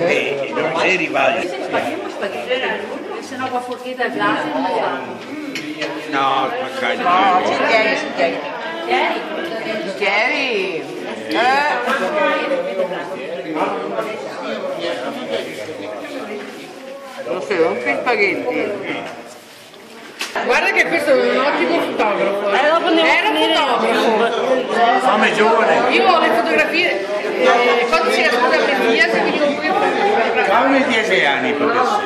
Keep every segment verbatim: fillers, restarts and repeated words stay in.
Eh, no se rivali. Se no qua forcheta già, se no fa. No, spaccai. No, bicchieri, bicchieri. Bicchieri? Eh. No se rompe i spaghetti. Guarda che questo è un ottimo fotografo. Eh, dopo andiamo a finire. Era fotografo. Fame giovane. Io ho le fotografie, eh, quando c'era stata la pandemia, se mi dico qui. Fame dieci anni, professore.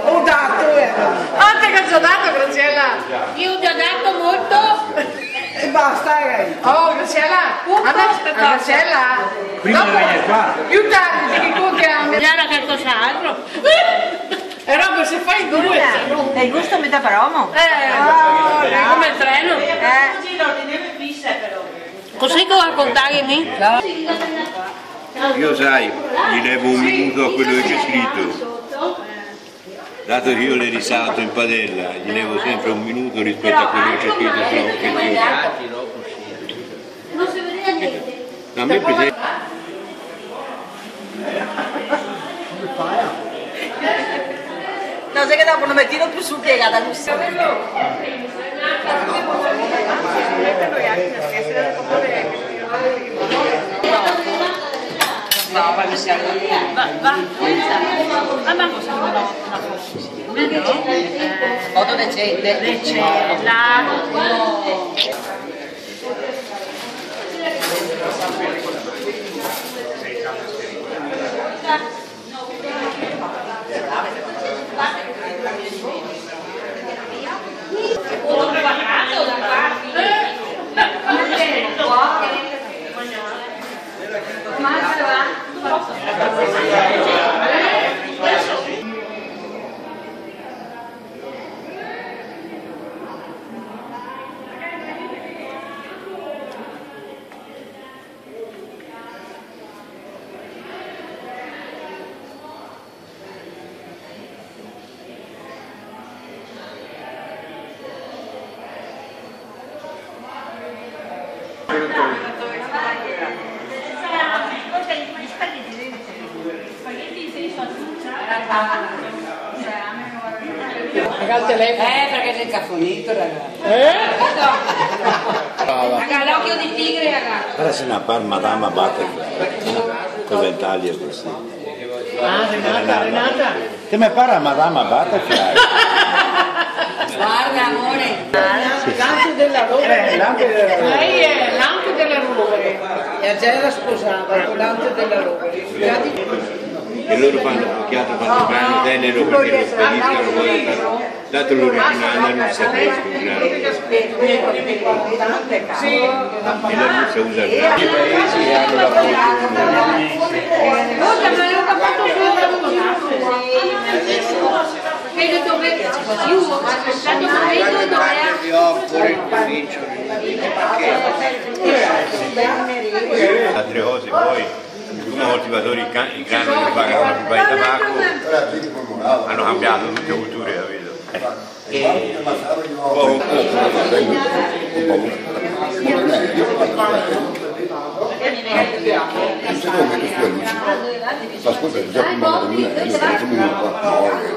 Ho dato, eh. Quante che ho già dato, Graziella? Io ho già dato molto. E basta, eh. Oh, Graziella. Punto. Anna, Graziella. Prima di venire qua. Dopo, più tardi, ti dico che... Era qualcos'altro. E roba se fa in due. Luna, el gusto me dà promo. Eh, oh, è come il treno. Eh. Cos'è che vuoi raccontare, mi? Io, sai, gli levo un minuto a quello che c'è scritto. Dato che io le risalto in padella, gli levo sempre un minuto rispetto a quello che c'è scritto sulla bocchetta. A me piace. No, sai che dopo non mi tiro più su piegata così. No, ma mi sa. Va, va, pensa. Ah, ma cosa no? Foto decente. Decente. Eh, parché xe incafonito, ragazzi. Eh? Brava. Raga, l'ocio de tigre, raga. Ora se ne par Madama Butterfly. Cosa in Italia così? Ah, Renata, Renata. Te me par Madama Butterfly. Guarda, amore. L'ante della Rovere. Eh, l'ante della Rovere. Lei è l'ante della Rovere. E già era sposata con l'ante della Rovere. E loro fanno, più che altro fanno grano tenero perché lo spediscono, poi fanno, tanto l'originale non si capisce, il grano. E la russa usa il grano. I paesi che hanno la fortuna. Altre cose poi. Come coltivatori in ca-, in Canada non pagano più per il tabacco, hanno cambiato tutte le culture, capito? E poco. Ascolta, già prima che domina, io sono venuto qua. No, eh,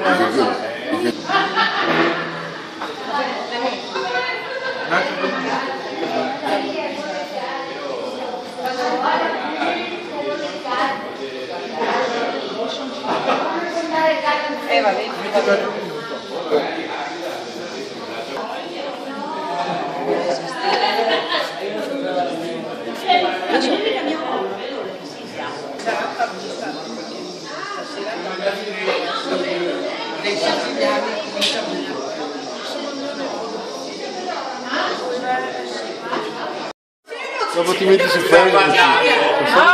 Dopo ti meti su Facebook. Oh,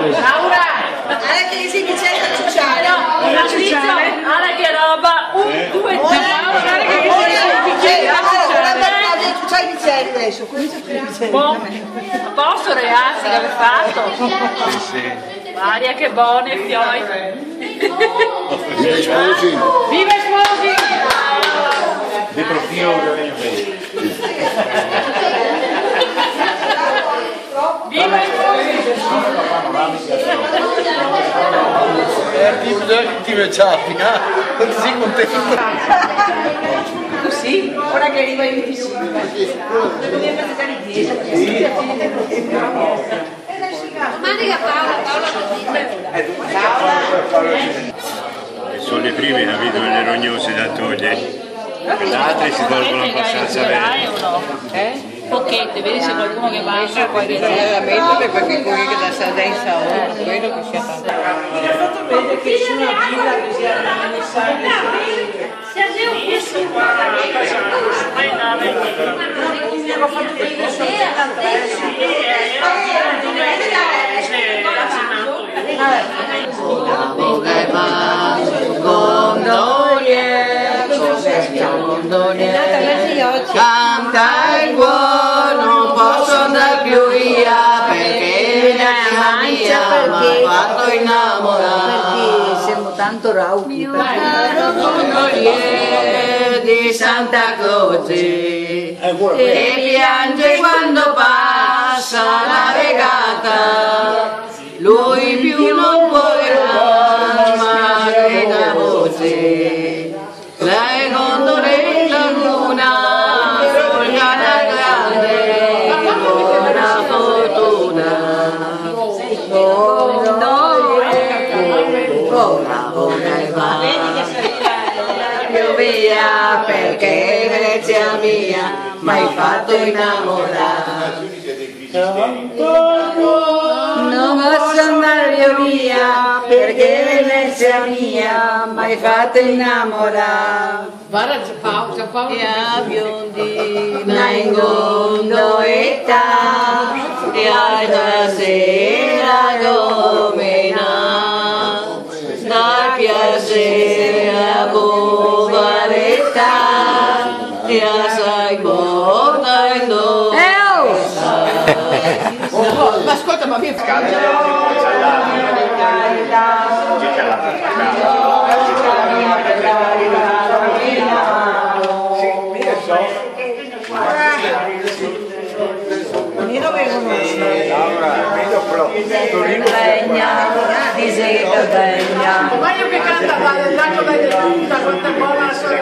Laura! Guarda che si mi cerca ciuciare. No, Patrizio, guarda che roba. Un, due, tre. Guarda che si mi cerca ciuciare. Ciuciare i biceri adesso, questo è il bicere. Boh, a posto, ragazzi, che avete fatto? Sì, sì. Maria, che bone, fioi. Viva i sposi! Viva i sposi! De profilo che vegno ben. Viva i sposi! Eh, ti bisogna che ti me ciapi, eh? Non ti sei contento? Così? Ora che arriva il venticinque. Dobbiamo festeggiare in chiesa, perché sì. Domani che Paola, Paola lo dice. Sono le prime, capito, le rognose da togliere. Le altre si tolgono abbastanza bene. Eh? Pochette, vedi se qualcuno che va. Adesso qualche cosa da mettere, perché quelli che la saldenza, quello che sia tanto. Mi ha fatto vedere che su una villa così anniversari. Canta il cuore, non posso andar più via, perché la mia mi ha fatto innamorare. Perché siamo tanto rauchi. Caro gondolier di Santa Croce, e piange quando passa la regata, lui più non potrà, ma grida voce, la gondoliera luna, una grande, buona fortuna. Ora, ora e va. Più via, perché Venezia mia m'hai fatto innamorare. Non posso andar più via, perché Venezia mia m'hai fatto innamorare. Varda, Giampaolo, Giampaolo. E a biondina in gondoleta, e a stasera come na, da piaser a povareta, e a sai porta in do. Eh, oh! Ma ascolta, ma mi... Legna, dice che legna. Ma io che canta, vado, tanto vai de punta, quanta buona la sola.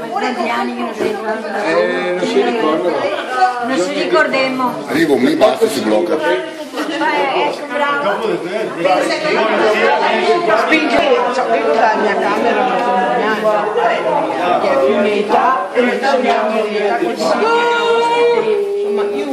Quanti anni che non si ricorda? Eh, non si ricorda. Non si ricordemo. Arrivo, mi basta, si blocca. Spinge, cioè, io la mia camera matrimoniale, che è più netta, e noi ci siamo netta così. Insomma, io